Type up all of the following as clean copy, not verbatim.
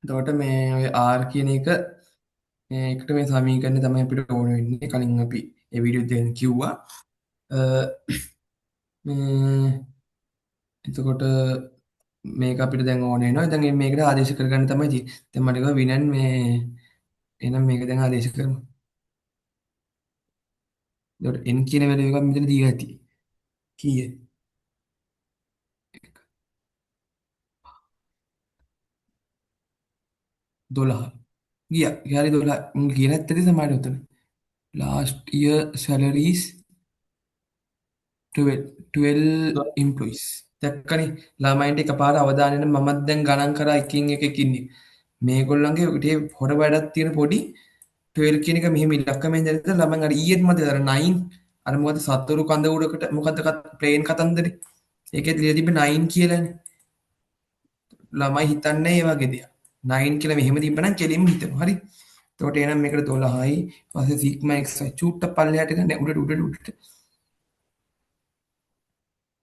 එතකොට මේ ඔය R කියන එක මේකට මේ සමීකරණය තමයි අපිට ඕන වෙන්නේ. කලින් අපි ඒ වීඩියෝ දෙකෙන් කිව්වා. මේ එතකොට මේක අපිට දැන් ඕන වෙනවා. දැන් මේකට ආදේශ කරගන්න තමයි තියෙන්නේ. දැන් මට කිව්වා විනන් මේ එහෙනම් මේක දැන් ආදේශ කරමු. එතකොට n කියන වැලියු එකක් මෙතන දීලා ඇති. කීයද? 12. ගියා. හරි 12. උන් කියලා ඇත්තද සමහරවිට උතන. Last year salaries 12 employees. දැක්කනේ ළමයින්ට එකපාර අවධානය යන මමත් දැන් ගණන් කරා එකින් එක එකින් එක. මේගොල්ලන්ගේ ඉතින් හොර වැඩක් තියෙන පොඩි 12 කියන එක මෙහෙම ඉලක්කමෙන් දැනද ළමයින් අර ඊයේත් මතකද අර 9 අර මොකද්ද සත්වරු කඳ උඩකට මොකද්ද ප්ලේන් කතන්දරේ. ඒකෙත් ලියලා තිබ්බේ 9 කියලානේ. ළමයි හිතන්නේ ඒ වගේ දේවල්. 9 කියලා මෙහෙම තිබ්බනම් කෙලින්ම හිතනවා. හරි. එතකොට එහෙනම් මේකට 12යි පස්සේ සිග්මා x y චූට්ට පල්ලෙහාට ගන්න උඩට උඩට උඩට.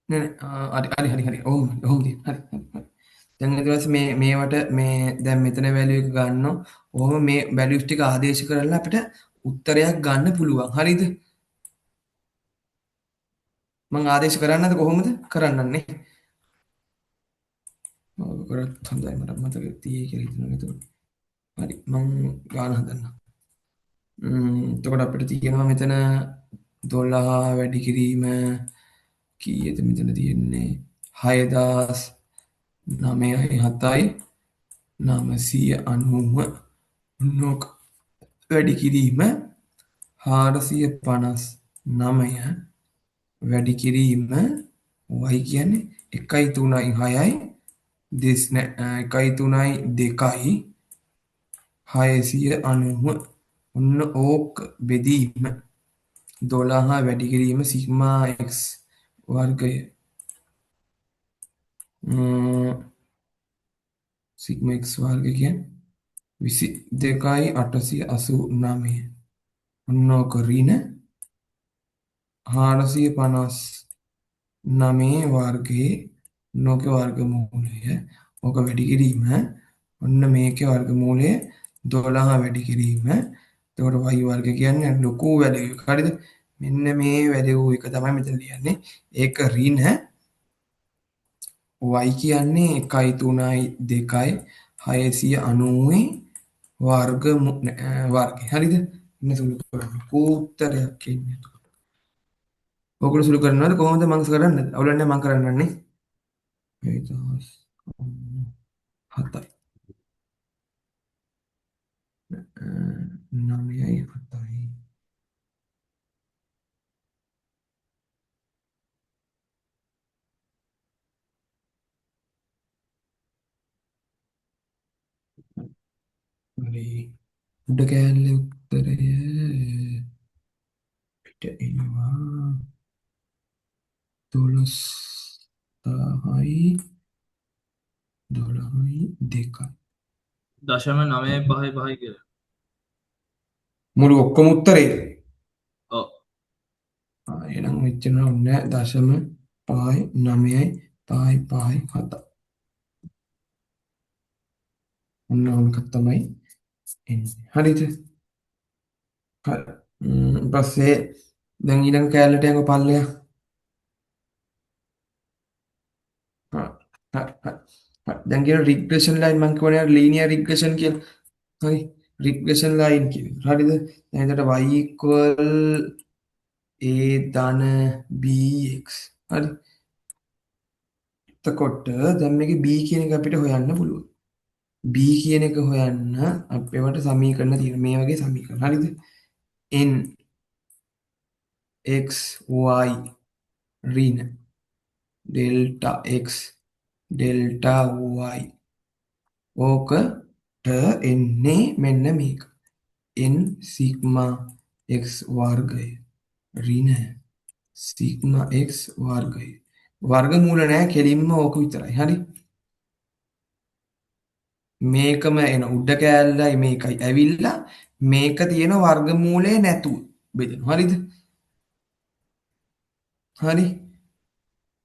නෑ නෑ හරි හරි හරි හරි ඔහොම ඔහොම තියෙන. හරි හරි හරි. දැන් ඊට පස්සේ මේ මේවට මේ දැන් මෙතන වැලියු එක ගන්නවා. ඔහොම මේ වැලියුස් ටික ආදේශ කරලා අපිට උත්තරයක් ගන්න පුළුවන්. හරිද? මං ආදේශ කරන්නද කොහොමද? කරන්නන්නේ. ඔව් කරත් හොඳයි මට මතක තියෙයි කියලා හිතනවා එතකොට. හරි මං ගාන හදන්නම්. එතකොට අපිට තියෙනවා මෙතන 12 වැඩි කිරීම කීයද මෙතන තියෙන්නේ 6907යි 990 නොක වැඩි කිරීම 459 වැඩි කිරීම y කියන්නේ 1 3 6යි දෙස් නෑ 1 3 2යි 690 ඔන්න ඕක බෙදීම 12 වැඩි කිරීම සිග්මා x වර්ගය සිග්මා x වර්ගය කියන්නේ 22යි 889 ඔන්න ඕක ඍණ 459 වර්ගයේ ඔන්න ඕකේ වර්ගමූලය ඕක වැඩි කිරීම ඔන්න මේකේ වර්ගමූලය 12 වැඩි කිරීම එතකොට y වර්ග කියන්නේ ලොකු වැලියු එකක්. හරිද? මෙන්න මේ වැලියු එක තමයි මෙතන ලියන්නේ. ඒක ඍණ y කියන්නේ 1 3 2යි 690 වර්ග වර්ගය. හරිද? ඉන්න සුළු කරන්න. ලොකු උත්තරයක් එන්නේ එතකොට. ඔයගොල්ලෝ සුළු කරනවද කොහොමද මං කරන්නද? අවුලක් නෑ මං කරන්නන්නේ. 7යි 9යි 7යි හරි උඩ කෑල්ලේ උත්තරය පිට එනවා 12යි 12යි 2යි 0.955 කියලා. මුළු ඔක්කොම උත්තරේ. ඔව්. එහෙනම් මෙච්චර ඕනේ 0.5 9යි 5 5 7. ඔන්න ඔහොම එකක් තමයි එන්නේ. හරිද? හරි. පස්සේ දැන් ඊළඟ කෑල්ලට යමු පල්ලෙහා. හරි හරි හරි. දැන් කියන රිග්‍රෙෂන් ලයින් මං කියවනේ අර ලීනියර් රිග්‍රෙෂන් කියලා. හරි. රිග්‍රෙෂන් ලයින් කියන්නේ. හරිද? දැන් එතකොට y equal a ධන bx. හරි. එතකොට දැන් මේකේ b කියන එක අපිට හොයන්න පුළුවන්. b කියන එක හොයන්න අපේවට සමීකරණ තියෙනවා. මේ වගේ සමීකරණ. හරිද? n x y ඍණ ඩෙල්ටා x delta y ඕකට එන්නේ මෙන්න මේක. n sigma x වර්ගය ඍණ සිග්මා x වර්ගය. වර්ගමූල නෑ කෙලින්ම ඕක විතරයි. හරි. මේකම එන උඩ කෑල්ලයි මේකයි ඇවිල්ලා මේක තියෙන වර්ගමූලය නැතුව බෙදෙනවා. හරිද? හරි.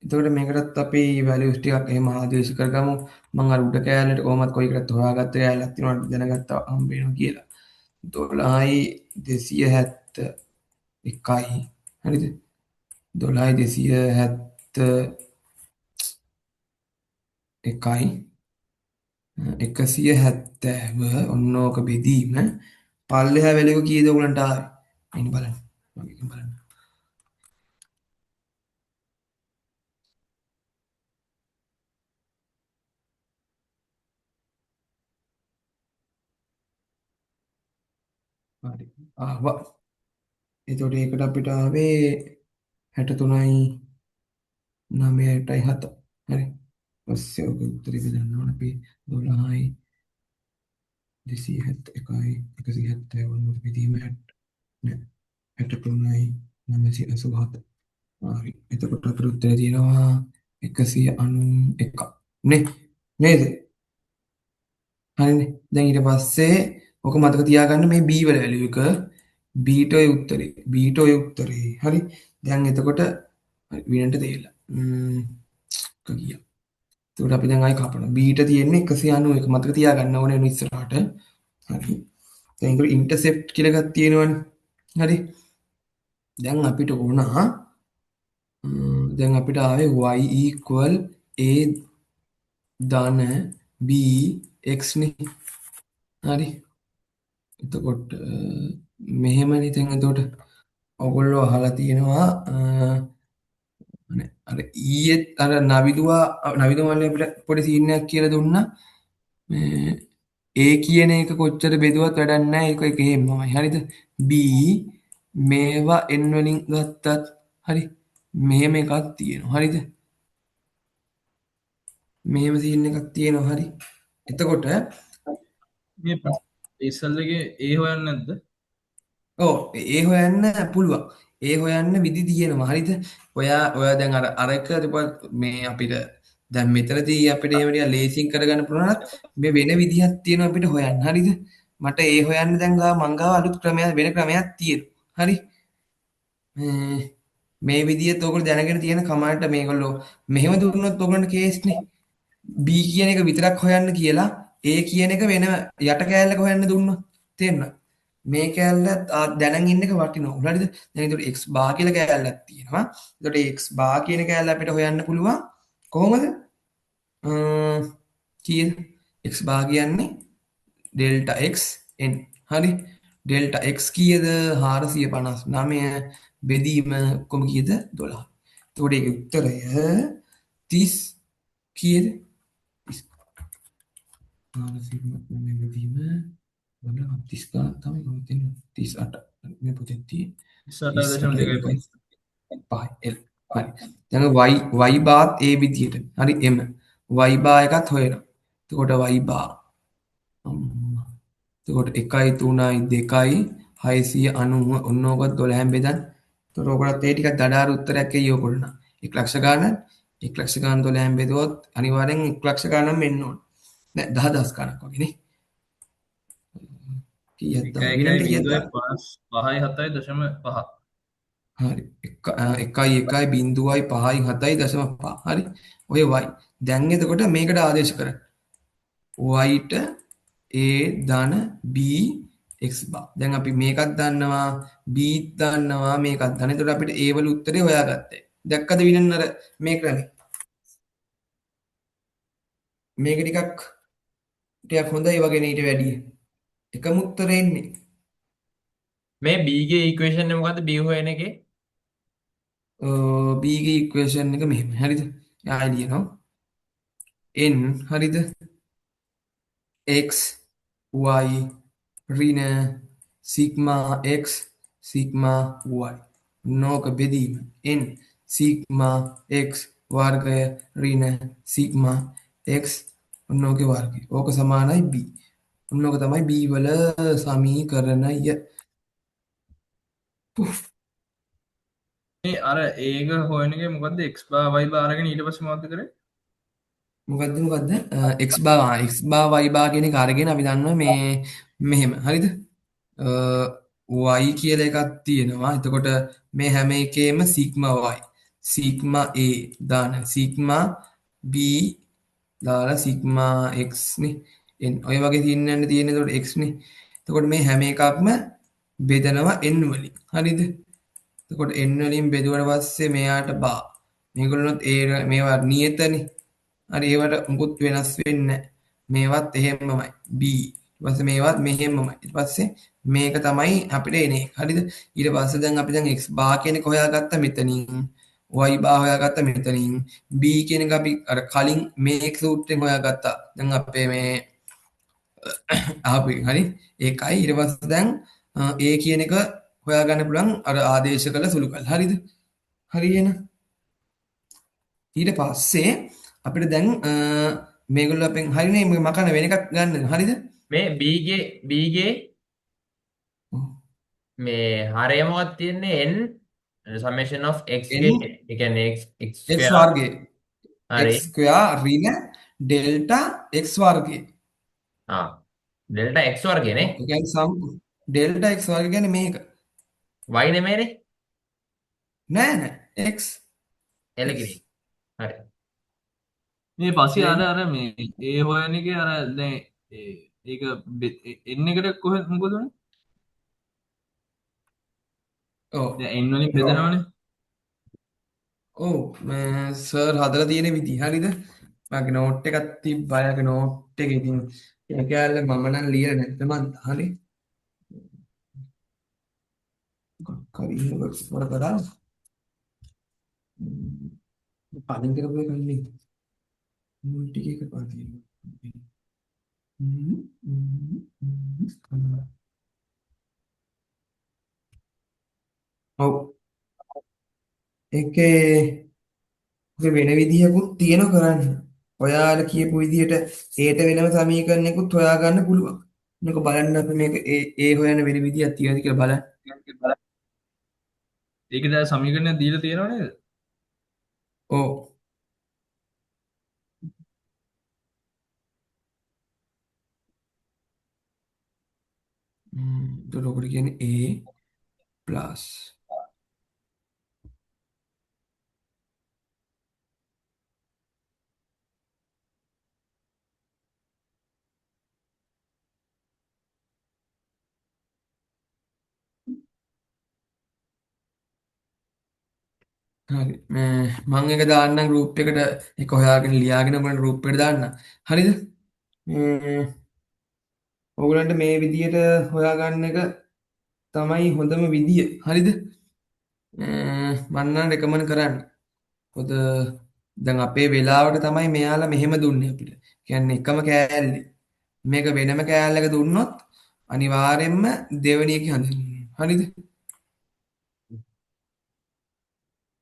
එතකොට මේකටත් අපි වැලියුස් ටිකක් එහෙම ආදේශ කරගමු. මං අර උඩ කෑල්ලට කොහොමත් කොයි එකටත් හොයාගත්ත කෑල්ලක් තියෙනවා දැනගත්තා හම්බ වෙනවා කියලා. 12යි 271යි හරිද? 12යි 271යි 170 ඔන්න ඕක බෙදීම පල්ලෙහා වැලියු කීයද ඔයගලන්ට ආවේ? ඉන්න බලන්න. මගේ බලන්න. හරි. ආවා. එතකොට ඒකට අපිට ආවේ 63යි 9යි 7. හරි. පස්සේ ඔක උත්තරේ බෙදන්න ඕන අපි 12යි 271යි 170 වල බෙදීම 60 නෑ 63යි 987. හරි. එතකොට අපිට උත්තරේ තියෙනවා 191 නේ නේද? හරිනේ. දැන් ඊට පස්සේ ඔක මතක තියාගන්න මේ B වල වැලියු එක B ට ඔය උත්තරේ B ට ඔය උත්තරේ. හරි. දැන් එතකොට විනන්ට තේරිලා. එක ගියා. එතකොට අපි දැන් ආයි කපනවා. B ට තියෙන්නේ 191 මතක තියාගන්න ඕනේ වෙන ඉස්සරහට. හරි. දැන් ඒකට ඉන්ටර්සෙප්ට් කියලා එකක් තියෙනවනේ. හරි. දැන් අපිට ඕන දැන් අපිට ආවේ y equal a ධන b x නේ. හරි. එතකොට මෙහෙමනේ දැන් එතකොට ඔයගොල්ලෝ අහලා තියෙනවා අර ඊයේත් අර නවිදු මල්ලි අපිට පොඩි සීන් එකක් කියලා දුන්නා. මේ A කියන එක කොච්චර බෙදුවත් වැඩක් නැහැ. ඒක එක එහෙමමයි. හරිද? B මේවා n වලින් ගත්තත් හරි මෙහෙම එකක් තියෙනවා. හරිද? මෙහෙම සීන් එකක් තියෙනවා. හරි. එතකොට මේ ඉස්සල්ලගේ ඒ හොයන්නේ නැද්ද? ඔව් ඒ හොයන්න පුළුවන්. ඒ හොයන්න විදි තියෙනවා. හරිද? ඔයා ඔයා දැන් අර අර එක මේ අපිට දැන් මෙතනදී අපිට එහෙම ටිකක් ලේසියෙන් කරගන්න පුළුවන් නම් මේ වෙන විදිහක් තියෙනවා අපිට හොයන්න. හරිද? මට ඒ හොයන්න දැන් ගාව මං ගාව අලුත් ක්‍රමයක් වෙන ක්‍රමයක් තියෙනවා. හරි? මේ විදිහට ඔයගොල්ලෝ දැනගෙන තියෙන කමාන්ඩ් මේගොල්ලෝ මෙහෙම දුන්නොත් ඔයගොල්ලන්ට කේස් නේ. B කියන එක විතරක් හොයන්න කියලා A කියන එක වෙන යට කෑල්ලක හොයන්න දුන්නොත් තේරුණා? මේ කෑල්ල දැනන් ඉන්න එක වටිනවා. හරිද? දැන් ඒතකොට x බා කියලා කෑල්ලක් තියෙනවා. ඒතකොට x බා කියන කෑල්ල අපිට හොයන්න පුළුවන් කොහොමද? කීයද? x බා කියන්නේ ඩෙල්ටා x n. හරි. ඩෙල්ටා x කීයද? 459 බෙදීම ඔක්කොම කීයද? 12. එතකොට ඒකේ උත්තරය 30 කීයද? 459 බෙදීම බලන්න 30 ගානක් තමයි කොහොමද එන්නේ 38. මේ පොතේ තියෙන්නේ 38.25. 5 L. හරි. දැන් y y බාත් ඒ විදියට. හරි m y බා එකත් හොයනවා. එතකොට y බා අම්මා. එතකොට 1යි 3යි 2යි 690 ඔන්න ඕකත් 12න් බෙදන්න. එතකොට ඕකටත් ඒ ටිකක් දඩාර උත්තරයක් එයි ඕකට නම්. 1 ලක්ෂ ගාන 1 ලක්ෂ ගාන 12න් බෙදුවොත් අනිවාර්යෙන් 1 ලක්ෂ ගානක් එන්න ඕන. නෑ 10000 ගානක් වගේ නේ. කීයක් එකයි විනාඩි එකයි කීයක් බිංදුවයි පහයි හතයි දශම පහ. හරි. 1 1 බිංදුවයි 5යි 7යි දශම පහ. හරි. ඔය y. දැන් එතකොට මේකට ආදේශ කරන්න. y ට a ධන b x බා. දැන් අපි මේකත් දන්නවා b දන්නවා මේකත් දන්නවා. එතකොට අපිට a වල උත්තරේ හොයාගත්තා. දැක්කද විනන් අර මේ ක්‍රමේ? මේක ටිකක් ටිකක් හොඳයි වගේ නේ ඊට වැඩිය. එකම උත්තරේ එන්නේ. මේ B ගේ ඉක්වේෂන් එක මොකද්ද B හොයන එකේ? B ගේ ඉක්වේෂන් එක මෙහෙමයි. හරිද? ආයෙ ලියනවා. n හරිද? x y ඍණ සිග්මා x sigma y නෝක බෙදීම n sigma x වර්ගය ඍණ සිග්මා x ඔන්නෝගේ වර්ගය. ඕක සමානයි b. ඔන්නෝක තමයි b වල සමීකරණය. මේ අර ඒක හොයන එකේ මොකද්ද x බා y බා අරගෙන ඊට පස්සේ මොකද්ද කරේ? මොකද්ද මොකද්ද x බා x බා y බා කියන එක අරගෙන අපි දන්නවා මේ මෙහෙම හරිද? Y කියලා එකක් තියෙනවා. එතකොට මේ හැම එකේම සිග්මා y. සිග්මා A දාන සිග්මා B දාලා සිග්මා X නේ n ඔය වගේ තියෙන යන්න තියෙන එතකොට x නේ. එතකොට මේ හැම එකක්ම බෙදනවා n වලින්. හරිද? එතකොට n වලින් බෙදුවට පස්සේ මෙයාට බා මේගොල්ලොත් ඒ මේවා නියතනේ. හරි, ඒවට මුකුත් වෙනස් වෙන්නේ නැහැ. මේවත් එහෙම්මමයි B. ඊට පස්සේ මේවත් මෙහෙම්මමයි. ඊට පස්සේ මේක තමයි අපිට එන එක. හරිද? ඊට පස්සේ දැන් අපි දැන් x බා කියන එක හොයාගත්තා මෙතනින්. y බා හොයාගත්තා මෙතනින්. b කියන එක අපි අර කලින් මේ සූත්‍රයෙන් හොයාගත්තා. දැන් අපේ මේ ආපු එක. හරි? ඒකයි. ඊට පස්සේ දැන් a කියන එක හොයාගන්න පුළුවන් අර ආදේශ කළ සුළු කළ. හරිද? හරි එහෙනම්. ඊට පස්සේ අපිට දැන් මේගොල්ලෝ අපෙන් හරිනේ මේ මකන වෙන එකක් ගන්න. හරිද? මේ B ගේ B ගේ මේ හරය මොකක්ද තියෙන්නේ n summation of x n ගේ ඒ කියන්නේ x x x square වර්ගය හරි x square ඍණ ඩෙල්ටා x වර්ගය. ආ ඩෙල්ටා x වර්ගය නේ. ඔව්, ඒ කියන්නේ ඩෙල්ටා x වර්ගය කියන්නේ මේක. y නෙමෙයිනේ. නෑ නෑ x එලකිරි. x හරි. මේ පස්සේ අර දැන් අර මේ ඒ හොයන එකේ අර දැන් ඒක n එකට කොහෙ මොකද උනේ? ඔව් දැන් n වලින් බෙදනවනේ. ඔව් මේ සර් හදලා තියෙන විදි හරිද? මගේ නෝට් එකක් තිබ්බා. යාගේ නෝට් එක ඉතින් ඒ කෑල්ල මම නම් ලියලා නැත්නම් මං හරි මොකක් හරි එහෙම වර කරා කලින් කරපු එක නෙමෙයි මුල් ටික එක පාර තියෙනවා. හ්ම් හ්ම් හ්ම් ඔව් ඒකේ ඔය වෙන විදිහකුත් තියෙන කරන්න. ඔයාලා කියපු විදිහට ඒට වෙනම සමීකරණයකුත් හොයාගන්න පුළුවන්. මේක බලන්න අපි මේක ඒ ඒ හොයන වෙන විදිහක් තියෙනවද කියලා බලන්න. ඒක දැන් සමීකරණයක් දීලා තියෙනව නේද? ඔව්. එතකොට ඔකට කියන්නේ A plus හරි මේ මං එක දාන්නම් ගෲප් එකට ඒක හොයාගෙන ලියාගෙන ඔයගොල්ලන්ට ගෲප් එකට දාන්න. හරිද? මේ ඔයගොල්ලන්ට මේ විදියට හොයාගන්න එක තමයි හොඳම විදිය. හරිද? මං නම් රෙකමන්ඩ් කරන්නේ. මොකද දැන් අපේ වෙලාවට තමයි මෙයාලා මෙහෙම දුන්නේ අපිට. කියන්නේ එකම කෑල්ලේ. මේක වෙනම කෑල්ලක දුන්නොත් අනිවාර්යෙන්ම දෙවෙනි එක හඳින්න. හරිද?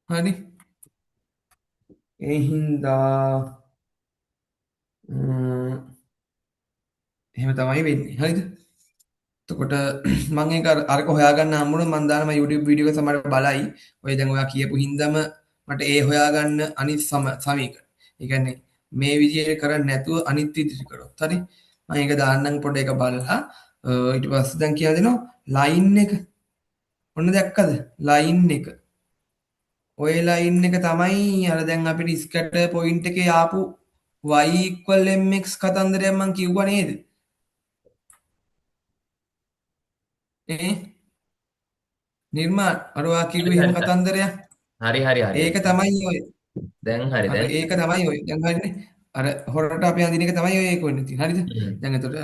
හරි. ඒ හින්දා එහෙම තමයි වෙන්නේ. හරිද? එතකොට මං ඒක අරක හොයාගන්න හම්බුනොත් මං දානවා YouTube video එක සමහරවිට බලයි. ඔය දැන් ඔයා කියපු හින්දාම මට ඒ හොයාගන්න අනිත් සමීකරණ. ඒ කියන්නේ මේ විදියට කරන්නේ නැතුව අනිත් විදියට කරොත්. හරි. මං ඒක දාන්නම් පොඩ එක බලලා. ඊට පස්සේ දැන් කියලා දෙනවා ලයින් එක. ඔන්න දැක්කද? ලයින් එක. ඔය ලයින් එක තමයි අර දැන් අපිට ස්කැටර් පොයින්ට් එකේ ආපු y equal mx කතන්දරයක් මං කිව්වා නේද? ඈ නිර්මාණ අර ඔයා කිව්වේ එහෙම කතන්දරයක්. හරි හරි හරි. ඒක තමයි ඔය. දැන් හරි අර දැන්. ඒක තමයි ඔය. දැන් හරිනේ. අර හොරට අපි අඳින එක තමයි ඔය ඒක වෙන්නේ තියෙන්නේ. හරිද? දැන් එතකොට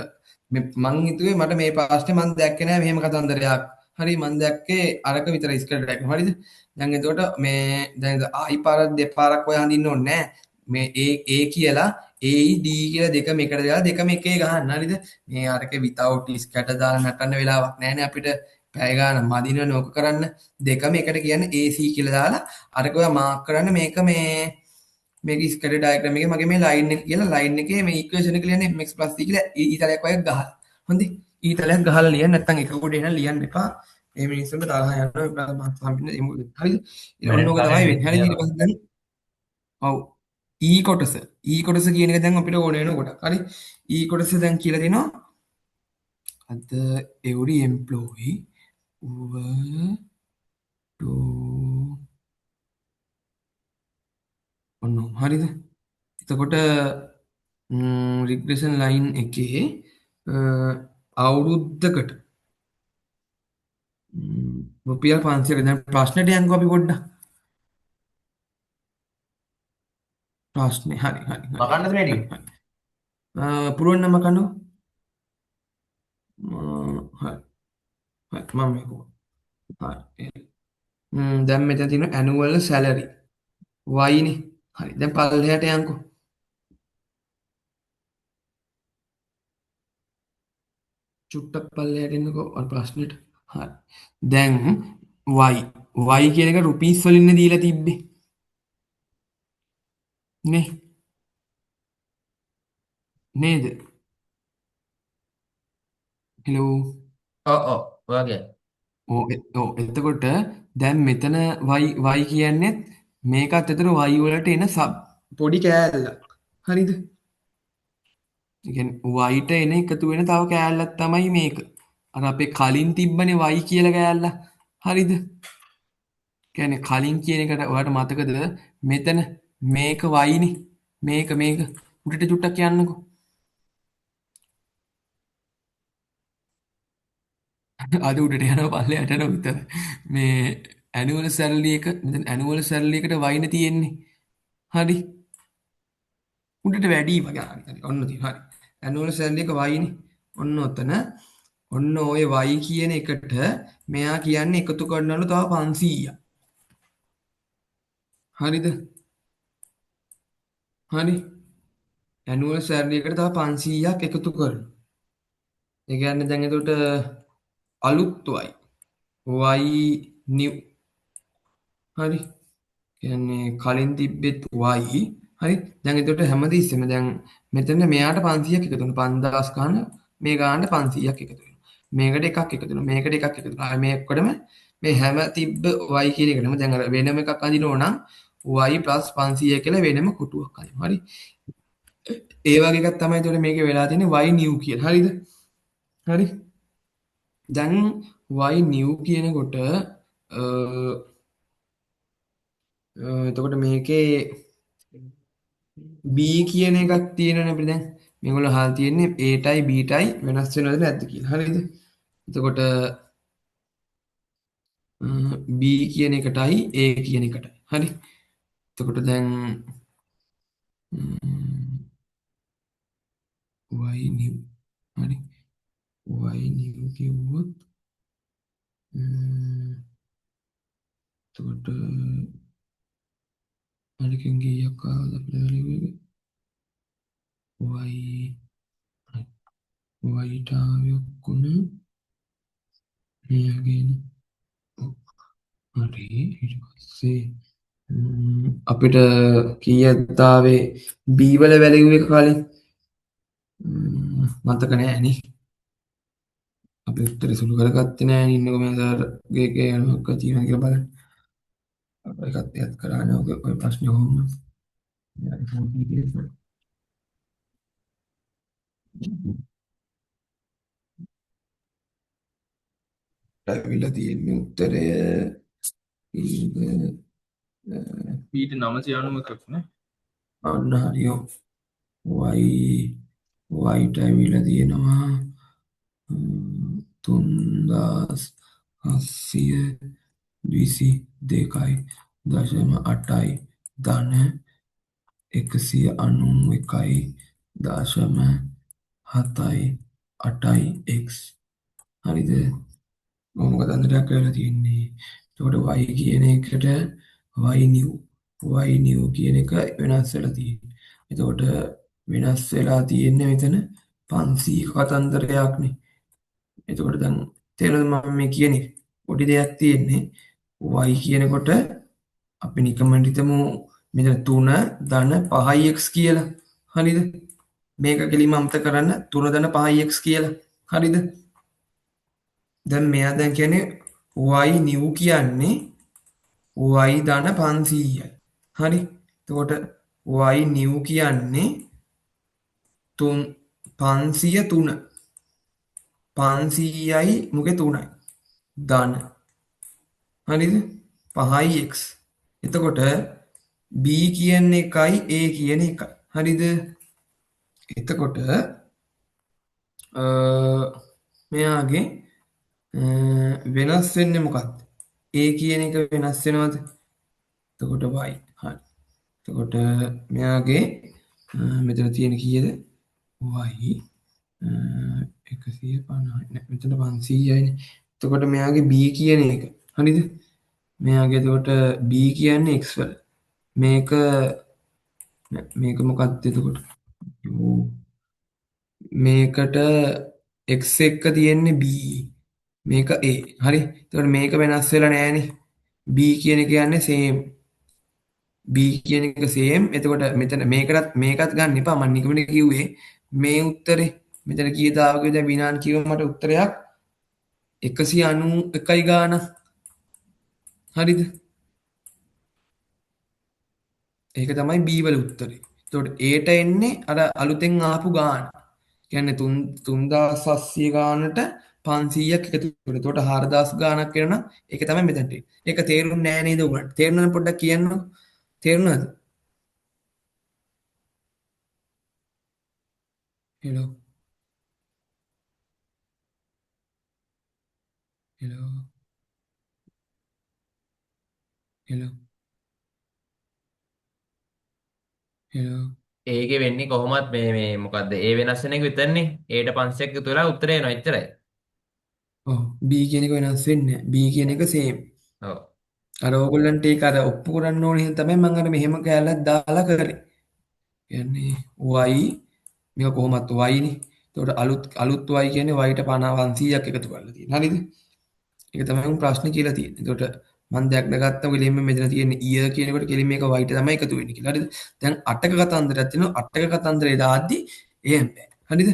මේ මං හිතුවේ මට මේ ප්‍රශ්නේ මං දැක්කේ නෑ මෙහෙම කතන්දරයක්. හරි මං දැක්කේ අරක විතරයි ස්කැටර් එකක්. හරිද? දැන් එතකොට මේ දැන් ආයි පාරක් දෙපාරක් ඔය අඳින්න ඕනේ නෑ. මේ A A කියලා A D කියලා දෙකම එකට දාලා දෙකම එකේ ගහන්න. හරිද? මේ අරක without scatter දාලා නටන්න වෙලාවක් නෑනේ අපිට. පැය ගාන මදිනවනේ ඕක කරන්න. දෙකම එකට කියන්නේ A C කියලා දාලා අරක ඔයා මාක් කරන්න මේක මේ මේක ස්කැටර් ඩයග්‍රෑම් එකේ මගේ මේ ලයින් එක කියලා ලයින් එකේ මේ ඉක්වේෂන් එක ලියන්නේ mx plus c කියලා ඊතලයක් වගේ ගහලා. හොඳයි. ඊතලයක් ගහලා ලියන්න නැත්නම් එක කොට එන ලියන්න එපා. මේ මිනිස්සුන්ට තරහ යනවා මාක්ස් හම්බෙන්නේ ඒ මොකද. හරිද? ඊට ඔන්න ඕක තමයි වෙන්නේ. හරිද? ඊට පස්සේ දැන් ඔව් E කොටස. E කොටස කියන එක දැන් අපිට ඕන වෙන කොටක්. හරි. E කොටස දැන් කියලා දෙනවා. අද every employee over to ඔන්න ඔහොම. හරිද? එතකොට රිග්‍රෙෂන් ලයින් එකේ අවුරුද්දකට රුපියල් 500ක. දැන් ප්‍රශ්නෙට යන්කෝ අපි පොඩ්ඩක්. ප්‍රශ්නේ හරි හරි හරි. මකන්නද මේ හරි ටික? හරි. පුළුවන් නම් මකන්න. හරි හරි මම මේක හරි. දැන් මෙතන තියෙන ඇනුවල් සැලරි y නේ. හරි. දැන් පල්ලෙහාට යන්කෝ. චුට්ටක් පල්ලෙහාට එන්නකෝ අර ප්‍රශ්නෙට. හරි. දැන් y y කියන එක රුපීස් වලින් දීලා තිබ්බේ. නේ? නේද? හෙලෝ. ඔව් ඔව් ඔයා කියන්නේ. ඔව් ඔව් එතකොට දැන් මෙතන y y කියන්නේත් මේකත් එතන y වලට එන සබ් පොඩි කෑල්ලක්. හරිද? ඒ කියන්නේ y ට එන එකතු වෙන තව කෑල්ලක් තමයි මේක. අර අපේ කලින් තිබ්බනේ y කියලා කෑල්ල. හරිද? කියන්නේ කලින් කියන එකට ඔයාලට මතකද මෙතන මේක y නේ. මේක මේක උඩට චුට්ටක් යන්නකෝ. අද උඩට යනවා පල්ලෙහාට යනවා විතර. මේ ඇනුවල් සැලරි එක මෙතන ඇනුවල් සැලරි එකට y නේ තියෙන්නේ. හරි. උඩට වැඩි වගේ. හරි හරි. ඔන්න තියෙනවා. හරි. ඇනුවල් සැලරි එක y නේ. ඔන්න ඔතන ඔන්න ඔය y කියන එකට මෙයා කියන්නේ එකතු කරනවලු තව 500ක්. හරිද? හරි. ඇනුවල් සැලරි එකට තව 500ක් එකතු කරනවා. ඒ කියන්නේ දැන් එතකොට අලුත් y y new. හරි. කියන්නේ කලින් තිබ්බෙත් y. හරි. දැන් එතකොට හැමතිස්සෙම දැන් මෙතන මෙයාට 500ක් එකතු වෙනවා. 5000 ගාන මේ ගානට 500ක් එකතු වෙනවා. මේකට එකක් එකතු වෙනවා. මේකට එකක් එකතු වෙනවා. මේ ඔක්කොටම මේ හැම තිබ්බ y කියන එකටම දැන් අර වෙනම එකක් අඳිනවා නම් y 500 කියලා වෙනම කොටුවක් අඳිනවා. හරි. ඒ වගේ එකක් තමයි එතකොට මේකේ වෙලා තියෙන්නේ y new කියලා. හරිද? හරි. දැන් y new කියනකොට එතකොට මේකේ b කියන එකක් තියෙනවනේ අපිට දැන්. මේගොල්ලෝ අහලා තියෙන්නේ a ටයි b ටයි වෙනස් වෙනවද නැද්ද කියලා. හරිද? එතකොට b කියන එකටයි a කියන එකටයි. හරි. එතකොට දැන් y new. හරි. y new කිව්වොත් එතකොට අනිකෙන් කීයක් ආවද අපිට වැලියු එක? y y ට ආවේ ඔක්කොම මේ වගේනේ. ඔව්. හරි. ඊට පස්සේ අපිට කීයක්ද ආවේ b වල වැලියු එක කලින්? මතක නෑ නේ. අපි උත්තරේ සුළු කරගත්තේ නෑ නේ. ඉන්නකෝ මම සර්ගේ එකේ මොකක්ද තියෙනවද කියලා බලන්න. අප එකත් එයත් කරානේ ඔක ඔය ප්‍රශ්නේ කොහොමද? ඇවිල්ලා තියෙන්නේ උත්තරය ඊළඟ බීට 991ක් නේ. අන්න හරි ඔව්. y y ට ඇවිල්ලා තියෙනවා 3722.8යි ධන 191.78යි x. හරිද? කොහොම කතන්දරයක් වෙලා තියෙන්නේ. එතකොට y කියන එකට y new y new කියන එක වෙනස් වෙලා තියෙන්නේ. එතකොට වෙනස් වෙලා තියෙන්නේ මෙතන 500 කතන්දරයක් නේ. එතකොට දැන් තේරෙනවද මම මේ කියන එක? පොඩි දෙයක් තියෙන්නේ. y කියනකොට අපි නිකමට හිතමු මෙතන 3 ධන 5x කියලා. හරිද? මේක කෙලින්ම අමතක කරන්න 3 ධන 5x කියලා. හරිද? දැන් මෙයා දැන් කියන්නේ y new කියන්නේ y ධන 500යි. හරි? එතකොට y new කියන්නේ තුන් පන්සිය තුන. පන්සීයයි මුගේ තුනයි. ධන. හරිද? 5x. එතකොට B කියන එකයි A කියන එකයි. හරිද? එතකොට මෙයාගේ වෙනස් වෙන්නේ මොකක්ද? A කියන එක වෙනස් වෙනවද? එතකොට y. හරි. එතකොට මෙයාගේ මෙතන තියෙන කීයද? y 150යි. නෑ මෙතන 500යිනේ. එතකොට මෙයාගේ b කියන එක. හරිද? මෙයාගේ එතකොට b කියන්නේ x වල. මේක මේක මොකක්ද එතකොට? මේකට x එක තියෙන්නේ b. මේක a. හරි. එතකොට මේක වෙනස් වෙලා නෑනේ. b කියන එක කියන්නේ same. b කියන එක same. එතකොට මෙතන මේකටත් මේකත් ගන්න එපා. මම නිකමනේ කිව්වේ මේ උත්තරේ මෙතන කීයද ආව කියලා දැන් විනාන් කිව්ව මට උත්තරයක් 191යි ගාන. හරිද? ඒක තමයි b වල උත්තරේ. එතකොට a ට එන්නේ අර අලුතෙන් ආපු ගාන. කියන්නේ 3700 ගානට 500ක් එකතු වෙනවා. එතකොට 4000 ගානක් වෙනවා. ඒක තමයි මෙතනට එන්නේ. ඒක තේරුන්නේ නෑ නේද ඔයගොල්ලන්ට? තේරුණා නම් පොඩ්ඩක් කියන්නකෝ. තේරුණාද? Hello hello hello hello. ඒකේ වෙන්නේ කොහොමත් මේ මේ මොකද්ද? ඒ වෙනස් වෙන එක විතරනේ. ඒට 500ක් එකතු වෙලා උත්තරේ එනවා එච්චරයි. ඔව් B කියන එක වෙනස් වෙන්නේ නැහැ. B කියන එක සේම්. ඔව්. අර ඕගොල්ලන්ට ඒක අර ඔප්පු කරන්න ඕන හින්දා තමයි මම අර මෙහෙම කෑල්ලක් දාලා කරේ. කියන්නේ y මේක කොහොමත් y නේ. එතකොට අලුත් අලුත් y කියන්නේ y ට 50 500ක් එකතු කරලා තියෙනවා. හරිද? ඒක තමයි උන් ප්‍රශ්නේ කියලා තියෙන්නේ. එතකොට මං දැක්ගත්තා කෙලින්ම මෙතන තියෙන year කියනකොට කෙලින්ම මේක y ට තමයි එකතු වෙන්නේ කියලා. හරිද? දැන් අටක කතන්දරයක් තියෙනවා. අටක කතන්දරේ දාද්දි එහෙම බෑ. හරිද?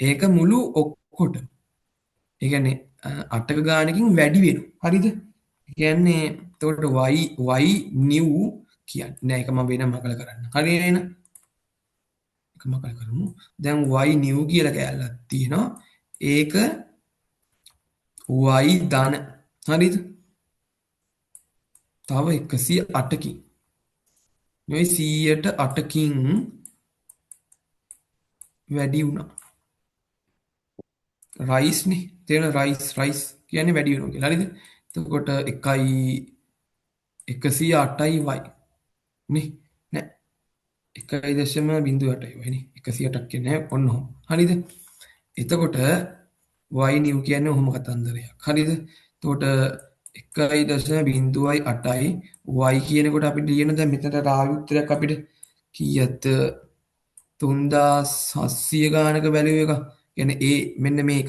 ඒක මුළු ඔක්කොටම. ඒ කියන්නේ අටක ගානකින් වැඩි වෙනවා. හරිද? ඒ කියන්නේ එතකොට y y new කියන්නේ නෑ ඒක මම වෙනම අකල කරන්න. හරි නේද? ඒක මම අකල කරමු. දැන් y new කියලා කෑල්ලක් තියෙනවා. ඒක y ධන. හරිද? තව 108කින්. මේ 108කින් වැඩි වුණා. රයිස් නේ. තේරෙනවද? රයිස් රයිස් කියන්නේ වැඩි වෙනවා කියලා. හරිද? එතකොට 1 108යි y නේ. නෑ 1.08යි y නේ. 108ක් කියන්නේ ඔන්න ඔහොම. හරිද? එතකොට y new කියන්නේ ඔහොම කතන්දරයක්. හරිද? එතකොට 1.08යි y කියනකොට අපිට ලියන දැන් මෙතනට ආවි උත්තරයක් අපිට කීයද? 3700 ගානක වැලියු එක. කියන්නේ ඒ මෙන්න මේක.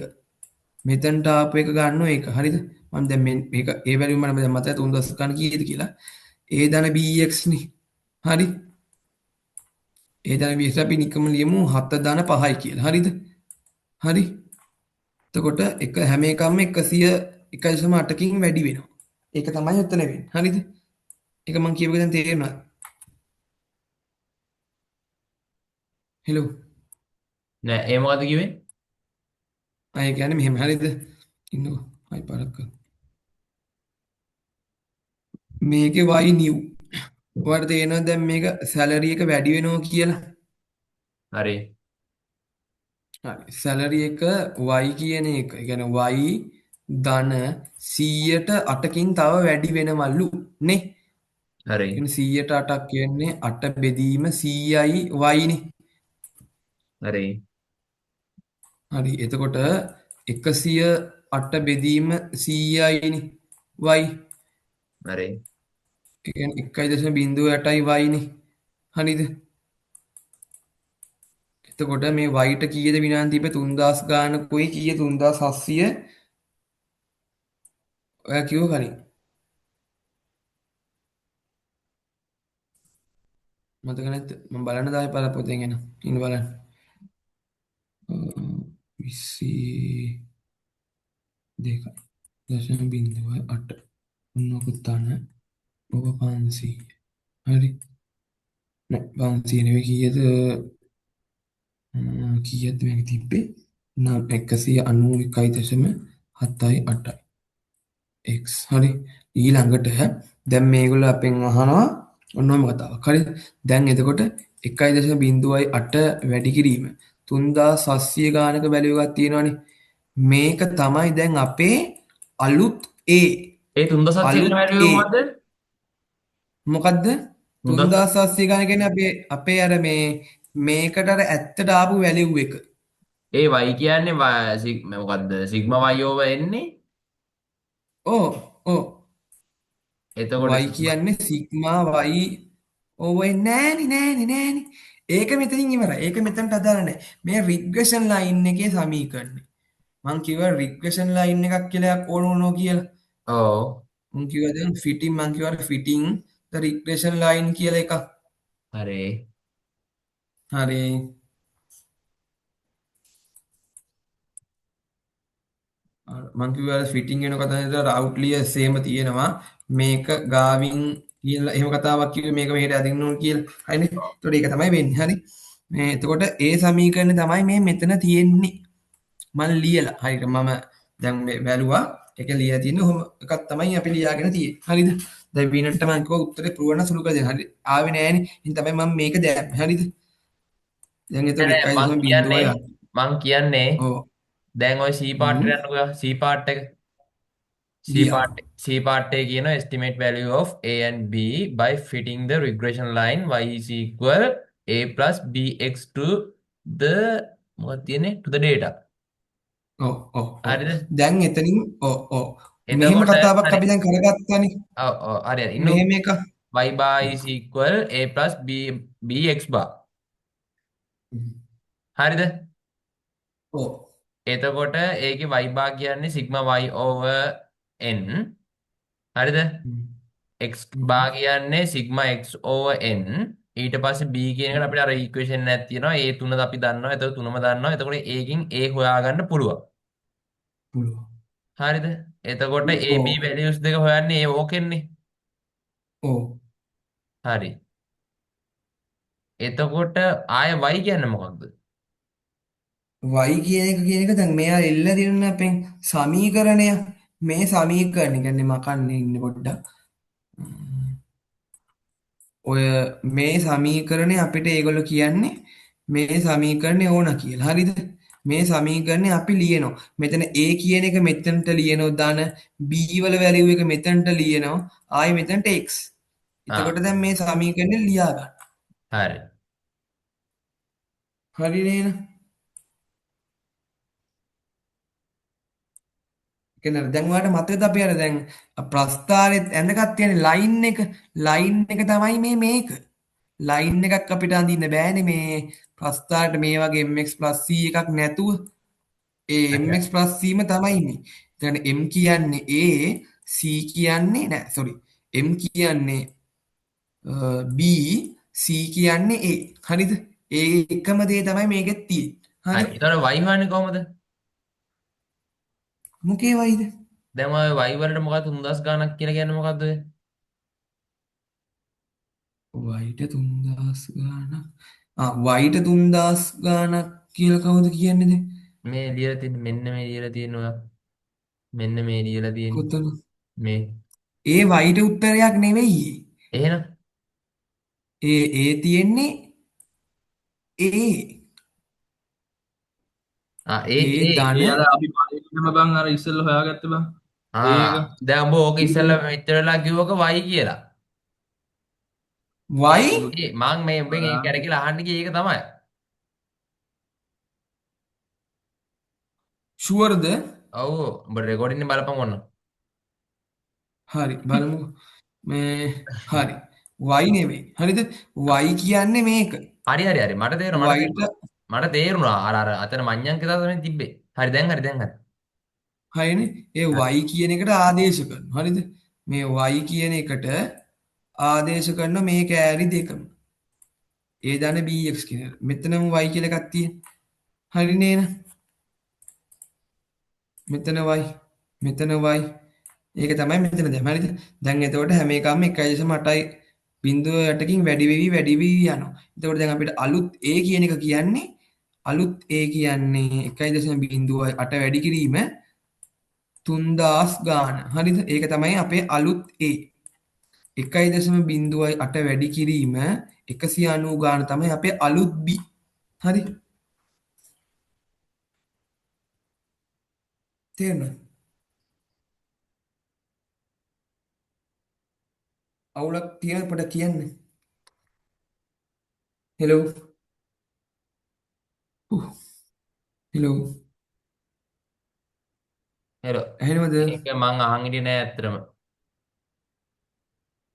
මෙතනට ආපු එක ගන්නවා ඒක. හරිද? මම දැන් මේක ඒ වැලියු මම දැන් මතකයි 3000 ගාන කීයද කියලා. ඒ ධන bx නේ. හරි? ඒ ධන bx අපි නිකම ලියමු 7 ධන 5යි කියලා. හරිද? හරි. එතකොට එක හැම එකක්ම 101.8කින් වැඩි වෙනවා. ඒක තමයි ඔතන වෙන්නේ. හරිද? ඒක මං කියපු එක දැන් තේරුණාද? හෙලෝ. නෑ ඒ මොකද්ද කිව්වේ? ආ ඒ කියන්නේ මෙහෙම හරිද? ඉන්නකෝ. ආයි පාරක් කරමු. මේකේ y new. ඔයාලට තේරෙනවද දැන් මේක සැලරි එක වැඩි වෙනවා කියලා? හරි. හරි. සැලරි එක y කියන එක. ඒ කියන්නේ y ධන 108කින් තව වැඩි වෙනවලු නේ? හරි. කියන්නේ 108ක් කියන්නේ 8 බෙදීම 100යි y නේ. හරි. හරි. එතකොට 108 බෙදීම 100යි නේ y. හරි. ඒ කියන්නේ 1.08යි y නේ. හරිද? එතකොට මේ y ට කීයද විනාන් තිබ්බේ 3000 ගානකුයි කීය 3700 ඔයා කිව්ව කලින්. මතක නැද්ද? මම බලන්න දායි පාර පොතෙන් එන. ඉන්න බලන්න. 22.08 ඔන්න තන ඔබ 500. හරි. නෑ 500 නෙවෙයි කීයද? කීයද මේක තිබ්බේ? නම් 191.78යි x. හරි. ඊළඟට දැන් මේගොල්ලෝ අපෙන් අහනවා ඔන්න ඔහම කතාවක්. හරි. දැන් එතකොට 1.08 වැඩි කිරීම 3700 ගානක වැලියු එකක් තියෙනවනේ. මේක තමයි දැන් අපේ අලුත් A. ඒ 3700 වෙන අලුත් වැලියු A. මොකද්ද? මොකද්ද? 3700 3700 ගාන කියන්නේ අපේ අපේ අර මේ මේකට අර ඇත්තට ආපු වැලියු එක. ඒ y කියන්නේ මොකද්ද? සිග්මා y over n නේ. ඔව් ඔව්. එතකොට y කියන්නේ සිග්මා y over n. නෑනේ නෑනේ නෑනේ. ඒක මෙතනින් ඉවරයි. ඒක මෙතනට අදාළ නෑ. මේ රිග්‍රෙෂන් ලයින් එකේ සමීකරණය. මං කිව්වා රිග්‍රෙෂන් ලයින් එකක් කියලා එකක් ඕන වුණෝ කියලා. ඔව්. මං කිව්වා දැන් ෆිටින්, මං කිව්වා ෆිටින් ද රිග්‍රෙෂන් ලයින් කියලා එකක්. හරි. හරි. මං කිව්වා ෆිටින් වෙන කතාවේදී අර අවුට්ලියර්ස් එහෙම තියෙනවා. මේක ගාවින් කියලා එහෙම කතාවක් කිව්වේ මේක මෙහෙට අදින්න ඕන කියලා. හරිනේ. එතකොට ඒක තමයි වෙන්නේ. හරි. මේ එතකොට ඒ සමීකරණය තමයි මේ මෙතන තියෙන්නේ. මං ලියලා. හරියට මම දැන් මේ බැලුවා. ඒක ලියලා තියෙන්නේ ඔහොම එකක් තමයි අපි ලියාගෙන තියෙන්නේ. හරිද? දැන් විනට්ට මං කිව්වා උත්තරේ පුරවන්න සුළු කරලා දෙන්න. හරි. ආවේ නෑනේ. ඉතින් තමයි මම මේක දැම්මේ. හරිද? දැන් එතකොට නෑ මං කියන්නේ 1.08. මං කියන්නේ ඔව්. දැන් ඔය C part හ්ම්. එකට යන්නකෝ. C part එක. C ගියා. part C part එකේ කියනවා estimate value of A and B by fitting the regression line y is equal A plus bx to the මොකක්ද තියෙන්නේ to the data. ඔව් ඔව් ඔව්. හරිද? දැන් එතනින් ඔව් ඔව්. මෙහෙම එතකොට කතාවක් හරි. අපි දැන් කරගත්තානේ. ඔව් ඔව් හරි හරි. ඉන්නු මෙහෙම එකක්. Y bar is equal A plus B bx bar. හරිද? ඔව්. එතකොට ඒකේ y bar කියන්නේ sigma y over n. හරිද? X bar කියන්නේ sigma x over n. ඊට පස්සේ b කියන එකට අපිට අර ඉක්වේෂන් එකක් තියෙනවා. ඒ තුනද අපි දන්නවා. එතකොට තුනම දන්නවා. එතකොට ඒකෙන් a හොයාගන්න පුළුවන්. පුළුවන්. හරිද? එතකොට a b ඔව්. වැලියුස් දෙක හොයන්නේ ඒ ඕකෙන්නේ. ඔව්. හරි. එතකොට ආය y කියන්නේ මොකක්ද? Y කියන එක දැන් මෙයා එල්ල දෙන්න අපෙන් සමීකරණය. මේ සමීකරණ කියන්නේ මකන්නේ ඉන්න පොඩ්ඩක්. ඔය මේ සමීකරණය අපිට ඒගොල්ලෝ කියන්නේ මේ සමීකරණය ඕන කියලා. හරිද? මේ සමීකරණය අපි ලියනවා. මෙතන A කියන එක මෙතනට ලියනවා ධන, B වල වැලියු එක මෙතනට ලියනවා, ආයි මෙතනට x. ආ එතකොට දැන් මේ සමීකරණය ලියා ගන්න. හරි. හරි නේද? කියන්නේ දැන් ඔයාලට මතකද අපි අර දැන් ප්‍රස්තාරෙත් ඇඳගත් තියෙන ලයින් එක, ලයින් එක තමයි මේ මේක. ලයින් එකක් අපිට අඳින්න බෑනේ මේ ප්‍රස්තාරයට මේ වගේ mx c එකක් නැතුව. ඒ හරි. mx c ම තමයි මේ. ඒ කියන්නේ m කියන්නේ a, c කියන්නේ නෑ සෝරි, m කියන්නේ b, c කියන්නේ a. හරිද? ඒ එකම දේ තමයි මේකෙත් තියෙන්නේ. හරි. හරි. එතකොට y හොයන්නේ කොහොමද? මොකේ වයිද? දැන් ඔය y වලට මොකක්ද 3000 ගාණක් කියලා කියන්නේ මොකද්ද ඔය? වයිට 3000 ගාණක්. ආ වයිට 3000 ගාණක් කියලා කවුද කියන්නේ දැන්? මේ ලියලා තියෙන මෙන්න මේ ලියලා තියෙන ඔයා. මෙන්න මේ ලියලා තියෙන කොතන? මේ. ඒ වයිට උත්තරයක් නෙවෙයි. එහෙනම් ඒ ඒ තියෙන්නේ ඒ ආ ඒ ඒ ඒ ධන ඒ අර අපි පළවෙනිටම බං අර ඉස්සෙල්ලා හොයාගත්ත බං. ආ ඒක දැන් උඹ ඕක ඉස්සෙල්ලා මෙච්චර වෙලා කිව්වක y කියලා. y ඒ මං මේ උඹෙන් ඒක කැරකිලා අහන්න ගියේ ඒක තමයි. ෂුවර්ද? ඔව් උඹ රෙකෝඩින් එක බලපන් ඕන. හරි බලමු. මේ හරි. y නෙවෙයි. හරිද? y කියන්නේ මේක. හරි හරි හරි මට තේරුණා මට y ට තේරුණා. මට තේරුණා අර අර අතන මඤ්ඤංක තමයි තිබ්බේ. හරි දැන් හරි දැන් හරි. හරිනේ. ඒ හරි. y කියන එකට ආදේශ කරනවා. හරිද? මේ y කියන එකට ආදේශ කරන මේ කෑලි දෙකම. ඒ ධන bx කියන එක. මෙතනම y කියලා එකක් තියෙන. හරි නේද? මෙතන y, මෙතන y. ඒක තමයි මෙතන දැන්. හරිද? දැන් එතකොට හැම එකම 1.8යි බිංදුව යටකින් වැඩි වෙවි වැඩි වෙවි යනවා. එතකොට දැන් අපිට අලුත් a කියන එක කියන්නේ අලුත් a කියන්නේ 1.08 වැඩි කිරීම 3000 ගාන. හරිද? ඒක තමයි අපේ අලුත් a. 1.08 වැඩි කිරීම 190 ගාන තමයි අපේ අලුත් B. හරි? තේරුණාද? අවුලක් තියෙන පොඩ කියන්න. හෙලෝ. හෙලෝ. හෙලෝ. ඇහෙනවද? ඒක මං අහන් හිටියේ නෑ ඇත්තටම.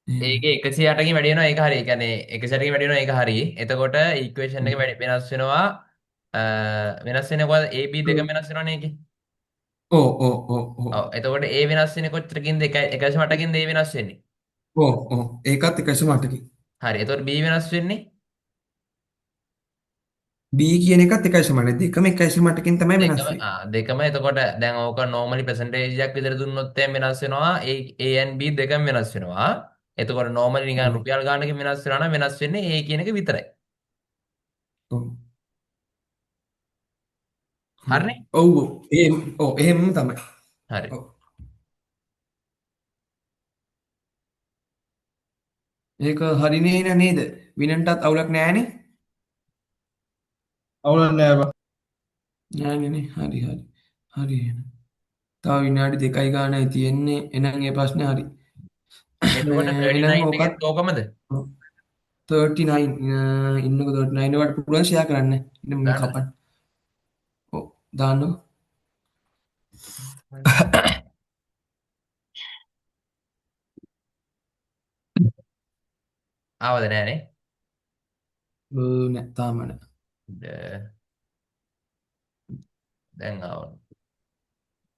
එහෙම. ඒකේ 108කින් වැඩි වෙනවා ඒක හරි. ඒ කියන්නේ 108කින් වැඩි වෙනවා ඒක හරි. එතකොට ඉක්වේෂන් එක වැඩි වෙනස් වෙනවා. වෙනස් වෙන්නේ කොහොමද? A B දෙකම වෙනස් වෙනවනේ ඒකේ. ඔව් ඔව් ඔව් ඔව්. ඔව් එතකොට A වෙනස් වෙන්නේ කොච්චරකින්ද? 1.8කින්ද A වෙනස් වෙන්නේ? ඔව් ඔව්. ඒකත් 1.8කින්. හරි. එතකොට B වෙනස් වෙන්නේ? B කියන එකත් 1.8. දෙකම 1.8කින් තමයි වෙනස් දෙකම වෙන්නේ. දෙකම එතකොට දැන් ඕක normally percentage එකක් විතර දුන්නොත් එහෙම වෙනස් වෙනවා. A A and B දෙකම වෙනස් වෙනවා. එතකොට normally නිකන් ඔව්. රුපියල් ගානකින් වෙනස් වෙනවා නම් වෙනස් වෙන්නේ A කියන එක විතරයි. ඔව්. හරිනේ? ඔව් ඔව්. එහෙම ඔව් එහෙමම තමයි. හරි. ඔව්. ඒක හරිනේ නේද? විනන්ටත් අවුලක් නෑනේ? අවුලක් නෑ බං. නෑනේ නේ. හරි හරි. හරි එහෙනම්. තව විනාඩි 2යි ගානයි තියෙන්නේ. එහෙනම් ඒ ප්‍රශ්නේ හරි. එතකොට එහෙනම් 39 ඕකත් එකෙත් ඕකමද? 39 ඉන්නකො 39 වලට පුළුවන් ෂෙයා කරන්න. ඉන්න මම දාන්නද? කපන්න. ඔව් දාන්නකො. ආවද නෑනේ? නෑ තාම නෑ. දැන් ආවා.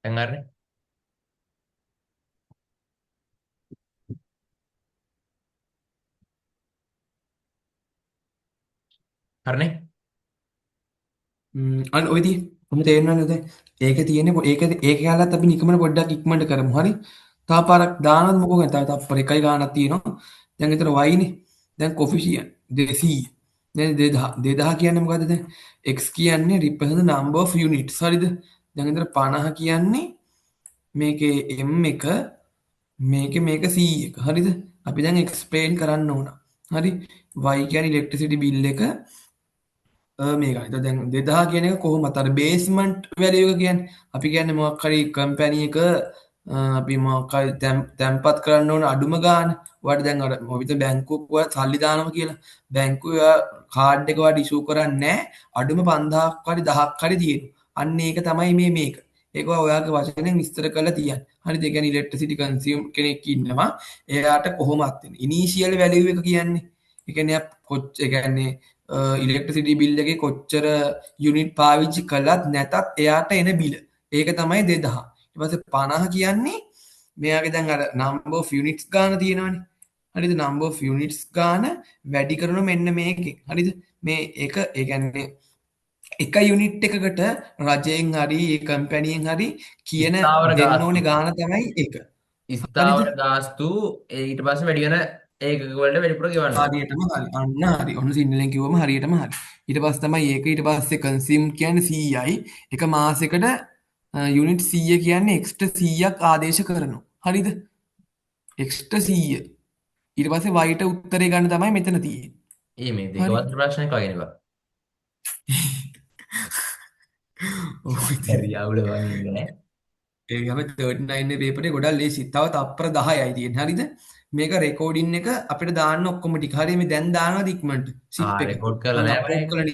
දැන් හරිනේ? හරිනේ? අන්න ඔය තියෙන්නේ. ඔන්න තේරෙනවද දැන්? ඒක තියෙන්නේ ඒක ඒක කැලලත් අපි නිකමන පොඩ්ඩක් ඉක්මනට කරමු. හරි? තව පාරක් දානවද මොකෝ ගැන? තව තප්පර එකයි ගානක් තියෙනවා. දැන් විතර y නේ. දැන් කොෆිෂියන්ට් 200. දැන් 2000. 2000 කියන්නේ මොකද්ද දැන්? x කියන්නේ represent the number of units. හරිද? දැන් විතර 50 කියන්නේ මේකේ m එක මේකේ මේක c එක. හරිද? අපි දැන් එක්ස්ප්ලেইন කරන්න ඕන. හරි? y කියන්නේ ඉලෙක්ට්‍රිසිටි බිල් එක මේකයි. එතකොට දැන් 2000 කියන එක කොහොමද අර බේස්මන්ට් වැලියු එක කියන්නේ? අපි කියන්නේ මොකක් හරි කම්පැනි එක අපි මොකක් හරි තැන්පත් කරන්න ඕන අඩුම ගාන. ඔයාලට දැන් අර මොකද බැංකුවක ඔයා සල්ලි දානවා කියලා. බැංකුවේ ඔයා කාඩ් එක ඔයාට ඉෂූ කරන්නේ නැහැ. අඩුම 5000ක් හරි 1000ක් හරි තියෙනවා. අන්න ඒක තමයි මේ මේක. ඒක ඔයාගේ වචනෙන් විස්තර කරලා තියන්න. හරිද? ඒ කියන්නේ ඉලෙක්ට්‍රිසිටි කන්සියුම් කෙනෙක් ඉන්නවා. එයාට කොහොමද වෙන්නේ? ඉනිෂියල් වැලියු එක කියන්නේ. ඒ කියන්නේ ඒ කියන්නේ ඉලෙක්ට්‍රිසිටි බිල් එකේ කොච්චර යුනිට් පාවිච්චි කළත් නැතත් එයාට එන බිල. ඒක තමයි 2000. ඊට පස්සේ 50 කියන්නේ මෙයාගේ දැන් අර number of units ගාන තියෙනවනේ. හරිද? number of units ගාන වැඩි කරන මෙන්න මේකෙන්. හරිද? මේ එක ඒ කියන්නේ එක යුනිට් එකකට රජයෙන් හරි ඒ කම්පැනියෙන් හරි කියන ස්ථාවර දෙන්න ඕනේ ගාස්තු. ගාන තමයි ඒක. හරිද? ස්ථාවර ගාස්තු ඊට පස්සේ වැඩි වෙන ඒකක වලට වැඩිපුර ගෙවන්න ඕනේ. හරියටම හරි. අන්න හරි. ඔන්න සිංහලෙන් කිව්වම හරියටම හරි. ඊට පස්සේ තමයි ඒක ඊට පස්සේ කන්සියුම් කියන්නේ 100යි. එක මාසෙකට යුනිට් 100 කියන්නේ එක්ස්ට්‍රා 100ක් ආදේශ කරනවා. හරිද? එක්ස්ට්‍රා 100. ඊට පස්සේ y ට උත්තරේ ගන්න තමයි මෙතන තියෙන්නේ. ඒ මේ දෙක හරි. වස්තු ප්‍රශ්නයක් වගේ නේ බං. ඔව් ඉතින්. හරි අවුල බං ඉන්නේ නෑ. ඒ අපි 39 නේ පේපර් එක ගොඩක් ලේසි. තව තප්පර 10යි තියෙන්නේ. හරිද? මේක රෙකෝඩින් එක අපිට දාන්න ඔක්කොම ටික. හරි මේ දැන් දානවද ඉක්මනට? සිප් එක. රෙකෝඩ් කරලා මම නෑ අප්ලෝඩ් බං. කරලා